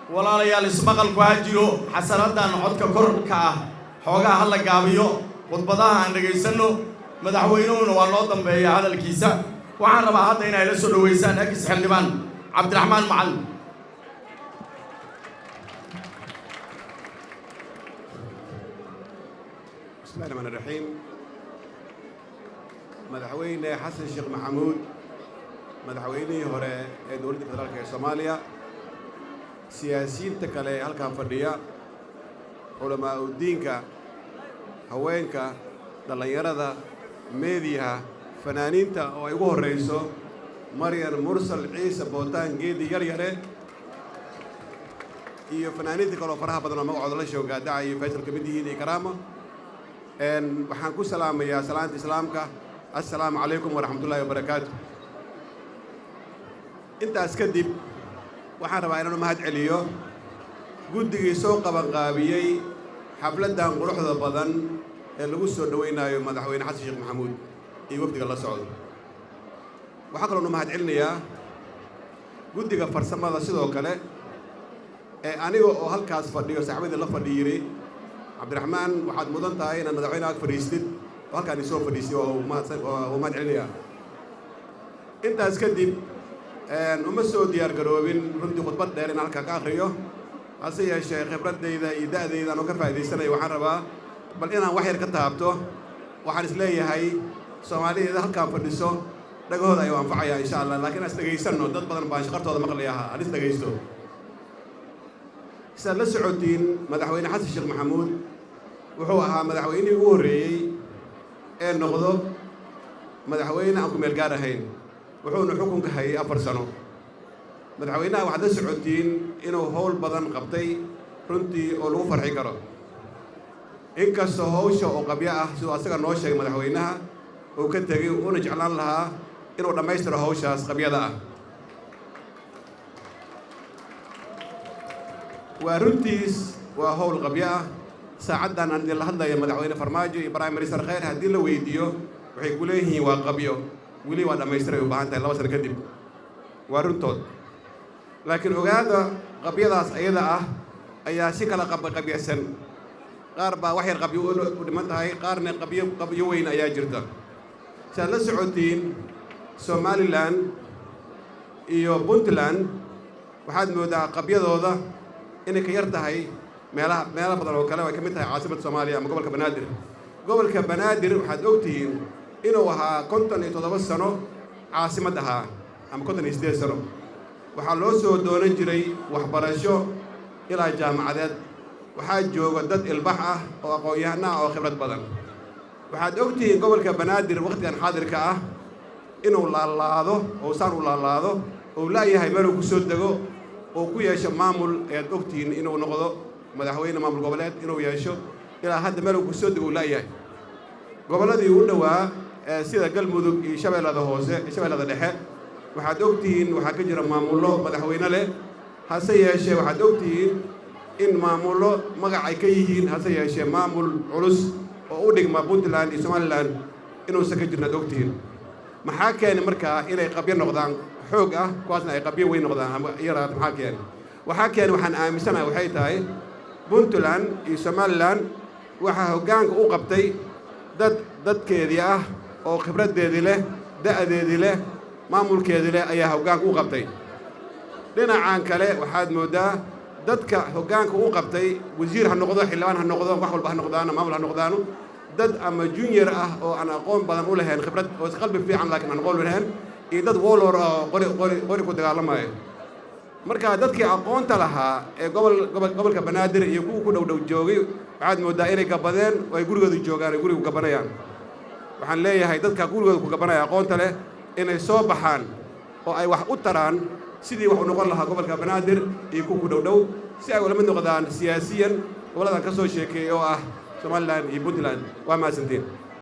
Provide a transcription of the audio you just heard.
Walaalayaal, ismaqalku ha jiro. Xasanadan codka korka ah xoogaa ha la gaabiyo. Khudbadaha aan dhegaysanno, madaxweynuhuna waa noo dambeeya hadalkiisa. Waxaan rabaa hadda inay la soo dhoweysaan ex xildhibaan Cabdiraxmaan Macalin. بسم الله الرحمن الرحيم. Madaxweyne Xasan Sheekh Maxamuud, madaxweynihii hore ee Dowladda Federaalka ee Soomaaliya, siyaasiyiinta kale ee halkan fadhiya, culamaa udiinka, haweenka, dhallinyarada, meediyaha, fanaaniinta oo ay ugu horrayso Maryan Mursal Ciise Bootaan Geedi Yaryare, iyo fanaaniinta kale oo faraha badan oo magacooda la sheego, Gaadaca iyo Faysal ka mid yihiin iyo Karaamo, waxaan ku salaamayaa salaanta Islaamka: assalaamu calaykum waraxmatullaahi wabarakaatu. Intaas kadib, waxaan rabaa inaan u mahad celiyo guddigii soo qabanqaabiyey xafladdan quruxda badan ee lagu soo dhoweynaayo Madaxweyne Xasan Sheekh Maxamuud iyo wafdiga la socdo. Waxaa kaloon u mahad celinayaa guddiga farsamada sidoo kale ee aniga oo halkaas fadhiyo saaxiibadii la fadhi yidhi: "Cabdiraxmaan, waxaad mudan tahay inaad madaxweyne ag fadhiistid," oo halkaan isoo fadhiistay. Waa uu mahadsan, waa uu mahad celinayaa. Intaas kadib, uma soo diyaar garoobin runtii khudbad dheer inaan halkaan ka akhriyo. Hase yeeshee, khibraddayda iyo da'dayda anoo ka faa'iidaysanaya, waxaan rabaa bal inaan wax yar ka taabto. Waxaan is leeyahay Soomaalideeda halkaan fadhiso dhagahooda ayuu anfacayaa, insha Allah. Laakiin aan is dhegaysanno, dad badan baan shaqartooda maqlaya, aan is dhegaysto. Sidaad la socotiin, Madaxweyne Xasan Sheekh Maxamuud wuxuu ahaa madaxweynihii ugu horreeyey ee noqdo madaxweyne aan ku meel gaar ahayn, wuxuuna xukunka hayay 4 sano. Madaxweynaha waxaad la socotiin inuu howl badan qabtay runtii oo lagu farxi karo, inkastoo hawsha oo qabyo ah, siduu asaga noo sheegay madaxweynaha, uu ka tegey, uuna jeclaan lahaa inuu dhammaystiro hawshaas qabyada ah. Waa runtiis, waa howl qabyo ah. Saacaddan aan idinla hadlaya, Madaxweyne Farmaajo iyo Prime Minister Khayr haddii la weydiiyo, waxay ku leeyihiin waa qabyo, weli waa dhammaystiray, u baahan tahay 2 sano kadib. Waa runtood. Laakiin ogaada, qabyadaas ayada ah ayaa si kala qabqabyasan. Qaar baa wax yar qabyo u dhiman tahay, qaarna qabyo qabyo weyn ayaa jirta. Si aad la socotiin, Somaliland iyo Puntland waxaad mooddaa qabyadooda inay ka yar tahay meelaha meelo badan oo kale oo ay ka mid tahay caasimadda Soomaaliya ama gobolka Banaadir. Gobolka Banaadir waxaad og tihiin inuu ahaa 57 sano caasimad ahaa ama 58 sano. Waxaa loo soo doonan jiray waxbarasho ilaa jaamacadeed. Waxaa jooga dad ilbax ah oo aqoon-yahano ah oo khibrad badan. Waxaad og tihiin gobolka Banaadir wakhtigan xaadirka ah inuu laalaado oo saan u laalaado oo la'yahay meeluu ku soo dego oo ku yeesho maamul. Ayaad og tihiin inuu noqdo madaxweyne maamul goboleed inuu yeesho, ilaa hadda meeluu ku soo dego uu la'yahay. Gobolladii u dhowaa sida Galmudug iyo Shabeellada Hoose, Shabeellada Dhexe, waxaad og tihiin waxaa ka jira maamullo madaxweyne leh. Hase yeeshee, waxaad og tihiin in maamullo magac ay ka yihiin, hase yeeshee maamul culus oo u dhigma Puntland iyo Somaliland inuusan ka jirin aad og tihiin. Maxaa keenay markaa inay qabyo noqdaan xoog ah, kuwaasna ay qabyo weyn noqdaan ama yaraata? Maxaa keenay? Waxaa keenay, waxaan aaminsanahay, waxay tahay Puntland iyo Somaliland waxaa hoggaanka u qabtay dad dadkeedii ah oo khibraddeedii leh, da'deedii leh, maamulkeedii leh ayaa hoggaanka u qabtay. Dhinacan kale waxaad mooddaa dadka hoggaanka u qabtay, wasiir ha noqdo, xildhibaan ha noqdo, wax walba ha noqdaano, maamul ha noqdaano, dad ama junior ah oo aan aqoon badan u lahayn, khibrad oo qalbi fiican laakiin aan aqoon u lahayn, iyo dad warlord ah oo qori qori qori ku dagaalamaya. Marka dadkii aqoonta lahaa ee gobolka Banaadir iyo kuwa ku dhow dhow joogay waxaad mooddaa inay gabadeen oo ay gurigooda joogaan, ay guriga ku gabanayaan. Waxaan leeyahay dadka gurigooda ku gabanaya aqoonta leh inay soo baxaan oo ay wax u taraan sidii wax u noqon lahaa gobolka Banaadir iyo kuwa ku dhow dhow, si ay ula mid noqdaan siyaasiyan goboladan ka soo sheekeeyey oo ah Somaliland iyo Puntland. Waa mahadsantiin.